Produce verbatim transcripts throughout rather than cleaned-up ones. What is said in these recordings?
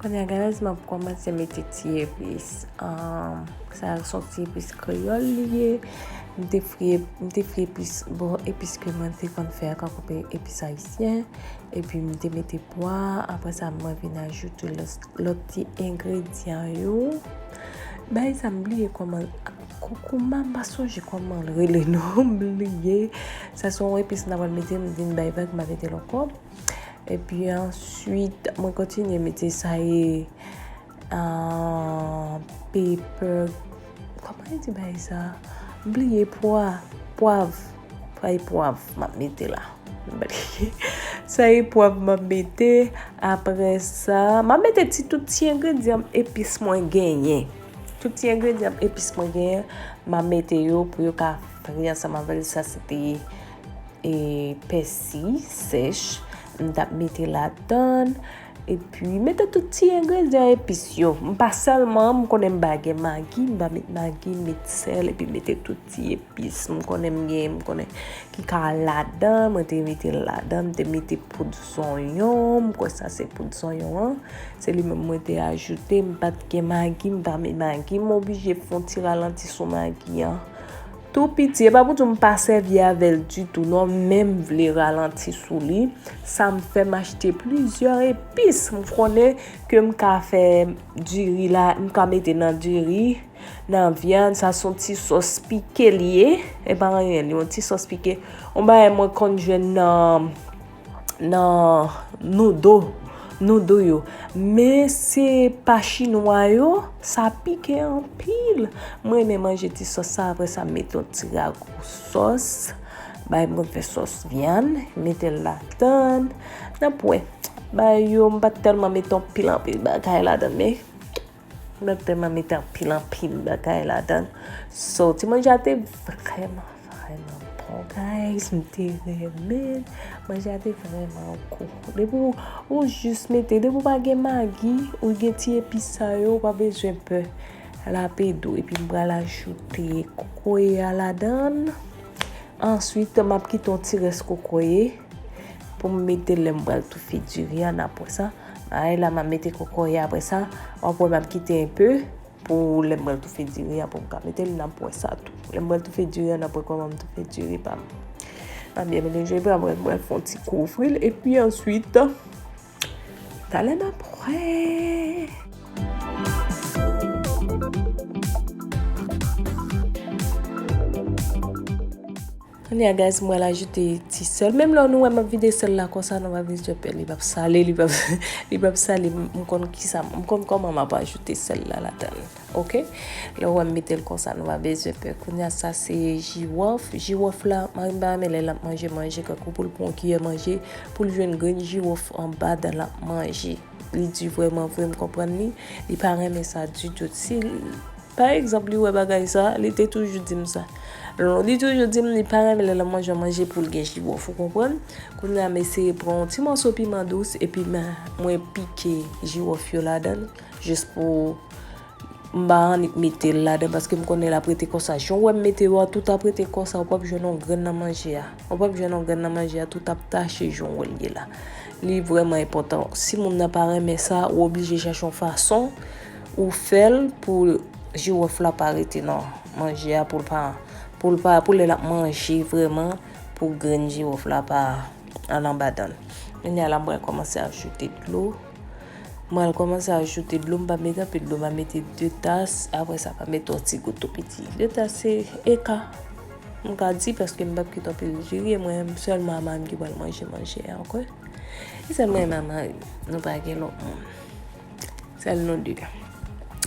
Kounye a, guys, m ap kòmanse mete ti epis. Ahn, sa a se yon ti epis kreyòl li ye. M te fri, m te fri epis, bon, epis ke mwen te konn fè a, kankou epis ayisyen. Epi m te mete pwa, apre sa mwen vin ajoute lòt, lòt ti engredyan yo. Bagay sa m bliye kòman, koukouma, m pa sonje kòman l rele non, m bliye. Sa se yon epis m ta pral mete, m vin bay vag, m pa mete l ankò. Epi answit, mwen kontinye mete sa e, ah, pepè, kòman yo di bagay sa? M bliye pwa, pwav. Sa e pwav m ap mete la. M bliye. Sa e pwav m ap mete. Apre sa, m ap mete ti, tout ti engredyan epis mwen genyen. Tout ti engredyan epis mwen genyen, m ap mete yo pou yo ka fri ansanm avè l. Sa se te e pèsi sèch, m t ap mete ladann, epi mete tout ti engredyan epis yo. M pa sèlman, m konnen m pa gen magi, m pa met magi, m met sèl, epi mete tout ti epis. M konnen m gen, m konnen ki ka al ladann, mwen te mete l ladann, m te mete poud zonyon, m kwè sa se poud zonyon an. Se li menm mwen te ajoute, m pa t gen magi, m pa met magi, m oblije fè yon ti ralanti sou magi an. Tou piti, e pa pou di w m pa sèvi avè l ditou non, men m vle ralanti sou li. Sa m fè, m achte plizyè epis. M konnen ke m ka fè diri la, m ka mete nan diri, nan vyann. Sa se yon ti sòs pike li ye. E pa anyen, li yon ti sòs pike. Yon bagay mwen konn jwenn nan nan noudo, noudo yo. Men se pa chinwa yo, sa pike anpil. Mwen renmen manje ti sòs sa, apre sa m mete yon ti ragou sòs. Bagay m konn fè sòs vyann, mete l ladann. N ap wè. Bagay yo, m pa t tèlman mete anpil, anpil bagay ladann, men m pa t tèlman mete anpil, anpil bagay ladann. So, ti manje a te vrèman, vrèman bon, guys. M te renmen l. Manje a te vrèman gou. Depi w, ou jis mete, depi w pa gen magi, ou gen ti epis sa yo, ou pa bezwen pè. L ap ede w. Epi m pral ajoute kokoye a ladann. Answit, m ap kite yon ti rès kokoye pou m mete lè m pral toufe diri a, n ap wè sa. Ay, la, m ap mete kokoye apre sa. W ap wè m ap kite enpe. Lè m pral toufe diri a pou m ka mete l, n ap wè sa tou. Lè m pral toufe diri a, n ap wè kòman m toufe diri pa m. N ap byen melange l, apre mwen fè yon ti kouvri l, epi answit, talè n ap wè. Kounye a, guys, mwen ajoute ti sèl. Menm lè nou wè m ap vide sèl la konsa, nou pa bezwen pè, li p ap sale, li p ap, li p ap sale. M, m konn kisa, m konn kòman m ap ajoute sèl la ladan l. Oke? Lè w wè m mete l konsa, nou pa bezwen pè. Kounye a, sa se jiwòf. Jiwòf la, mari m pa renmen lè l ap manje manje, kankou pou l pran yon kiyè manje, pou l jwenn grenn jiwòf anba dan l ap manje. Li di vrèman vre, m konprann li. Li pa renmen sa ditou. Si, pa egzanp, li wè bagay sa, li te toujou di m sa. Li toujou di m li pa renmen lè l ap manje manje pou l gen jiwòf, ou konprann? Kounye a, m eseye pran yon ti mòso piman dous, epi mwen, mwen pike jiwòf yo ladan l, jis pou m pa annik mete l ladan, paske m konnen l ap rete konsa. Jan w wè m mete yo a, tout ap rete konsa, ou p ap jwenn yon grenn nan manje a. Ou p ap jwenn yon grenn nan manje a, tout ap tache jan w wè l ye la. Li vrèman enpòtan. Si moun nan pa renmen sa, ou oblije chache yon fason ou fè l pou jiwòf la pa rete nan manje a, pou l pa, pou l pa, pou lè l ap manje vrèman, pou grenn jiwòf la pa al anba dan l. Kounye a la, m pral kòmanse ajoute dlo. M pral kòmanse ajoute dlo, m pa mete anpil dlo, m a mete de tas, apre sa, m a mete yon ti gout tou piti. De tas se eka, m ka di, paske m p ap kite anpil diri, e mwen sèlman a mari m ki pral manje manje a, oke? E sèlman e mari m, nou pa gen lòt moun. Sèl nou de.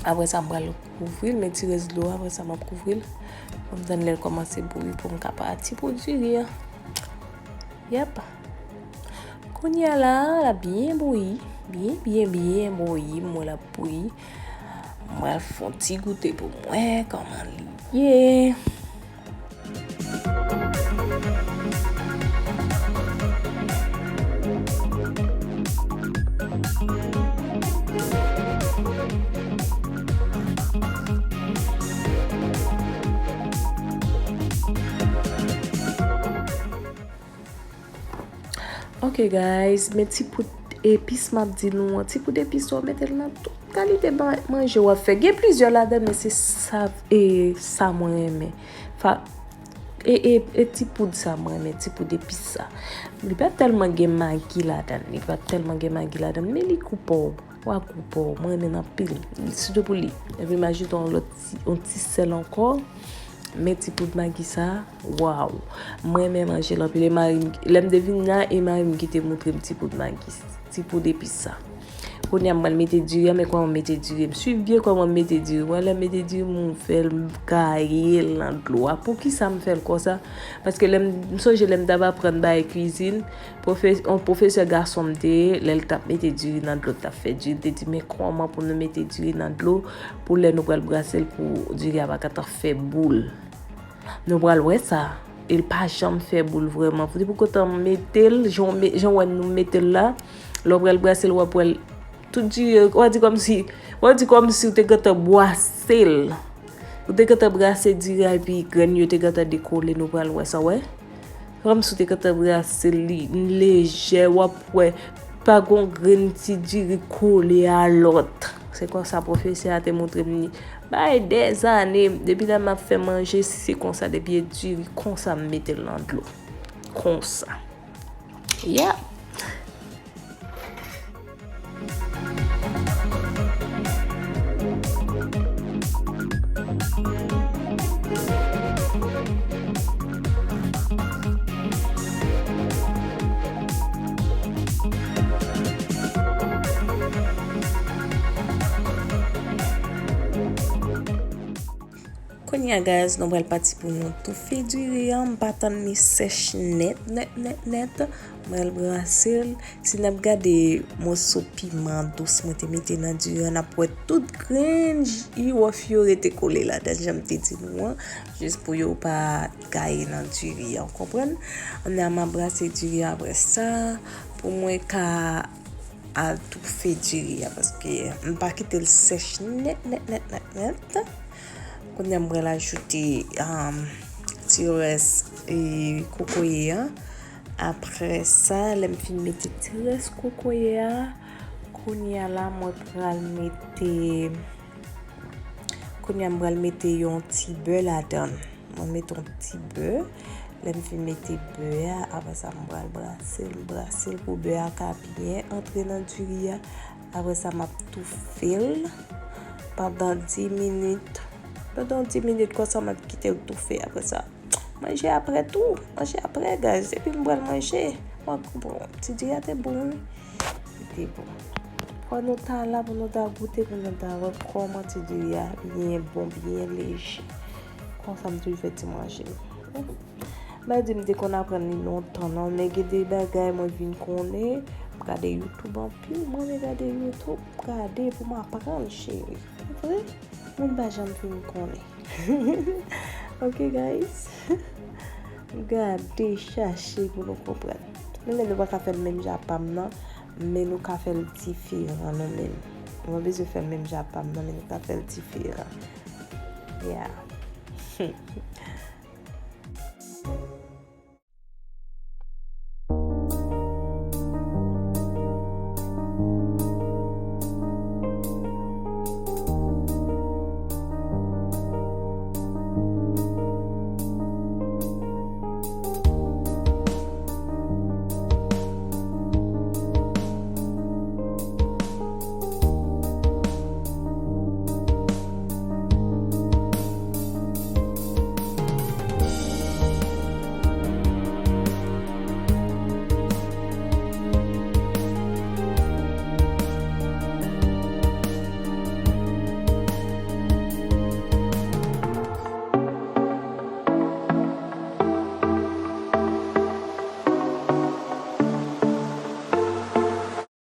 Apre sa, m pral kouvri l, men ti rès dlo a, apre sa, m ap kouvri l. Pou m tann lè l kòmanse bouyi, pou m ka pati pou diri a. Yèp. Kounye a la, l ap byen bouyi. Byen, byen, byen bouyi. M wè l ap bouyi. M pral fè yon ti goute pou m wè kòman li ye. Ok, guys, men ti poud epis m ap di nou an. Ti poud epis sa, w mete l nan tout kalite ba-, manje w ap fè. Gen plizyè ladan, men se sa, e, sa mwen renmen. Fa-, e, e, e ti poud sa mwen renmen, ti poud epis sa. Li pa tèlman gen magi ladan, li pa tèlman gen magi ladan, men li gou pa w. Wa gou pa w, mwen renmen l anpil. Sitou pou li. Epi m ajoute yon lòt ti, yon ti sèl ankò. Men ti poud magi sa, waw. Mwen renmen manje l anpil. E mari m, lè m te vin la, e mari m ki te montre m ti poud magi, ti poud epis sa. Kounye a m pral mete diri a, men kòman m mete diri? M swiv byen kòman m mete diri. Mwen lè m mete diri, m fè l, m gaye l nan dlo a. Poukisa m fè l konsa? Paske lè m, m sonje lè m t ap aprann bagay kwizin, Pwofes-, yon pwofesè gason m te ye, lè l t ap mete diri nan dlo, l t ap fè diri, l te di, "Men kòman pou nou mete diri nan dlo, pou lè nou pral brase l, pou diri a pa ka t ap fè boul." Nou pral wè sa. E l pa janm fè boul vrèman. Depi w gentan mete l, jan w me-, jan w wè nou mete l la, lè w pral brase l, w ap wè l tout diri, w a di kòmsi, w a di kòmsi w te gentan bwase l. Ou te gentan brase diri a, epi grenn yo te gentan dekole, nou pral wè sa, wè. Kòmsi w te gentan brase l, li lejè, w ap wè, pa gon grenn ti diri kole a lòt. Se konsa pwofesè a te montre m li. Bay dèzane, depi lè m ap fè manje, se konsa, depi e diri, konsa m mete l nan dlo. Konsa. Yeah. Kounye a, guys, nou pral pati pou nou toufe diri a. M pa tann li sèch nèt, nèt, nèt, nèt. M pral brase l. Si n ap gade mòso piman dous mwen te mete nan diri a, n ap wè tout grenn jiwòf yo rete kole ladan, jan m te di nou an, jis pou yo pa gaye nan diri a, w konprann? Kounye a, m ap brase diri a apre sa, pou mwen ka al toufe diri a, paske m pa kite l sèch nèt, nèt, nèt, nèt, nèt. Kounye a, m pral ajoute, um, ti rès, e, kokoye a. Apre sa, lè m fin mete ti rès kokoye a, kounye a la, mwen pral mete Kounye a m pral mete yon ti bè ladan l. Mwen mete yon ti bè. Lè m fin mete bè a, apre sa m pral brase l, brase l pou bè a ka byen antre nan diri a. Apre sa m ap toufe l pandan dis minit. Pandan dis minit konsa m ap kite l toufe. Apre sa, manje apre tou. Manje apre, guys. Epi m pral manje. Mwen konprann. Ti diri a te bon, wi. Li te bon. Fò nou ta la pou nou ta goute, pou nou ta wè kòman ti diri a byen bon, byen leje. Konsa m toujou fè ti manje m. M pa di m te konn aprann li lontan, non, men gen de bagay mwen vin konnen. M gade YouTube anpil, mwen renmen gade YouTube, m gade pou m aprann, cheri. Vre? Moun pa janm fin konnen. Ok, guys? Gade, chache pou nou konprann. Nou menm nou pa ka fè l menm jan pa m nan, men nou ka fè l diferan nou menm. Nou pa bezwen fè l menm jan pa m nan, men nou ka fè l diferan. Yeah.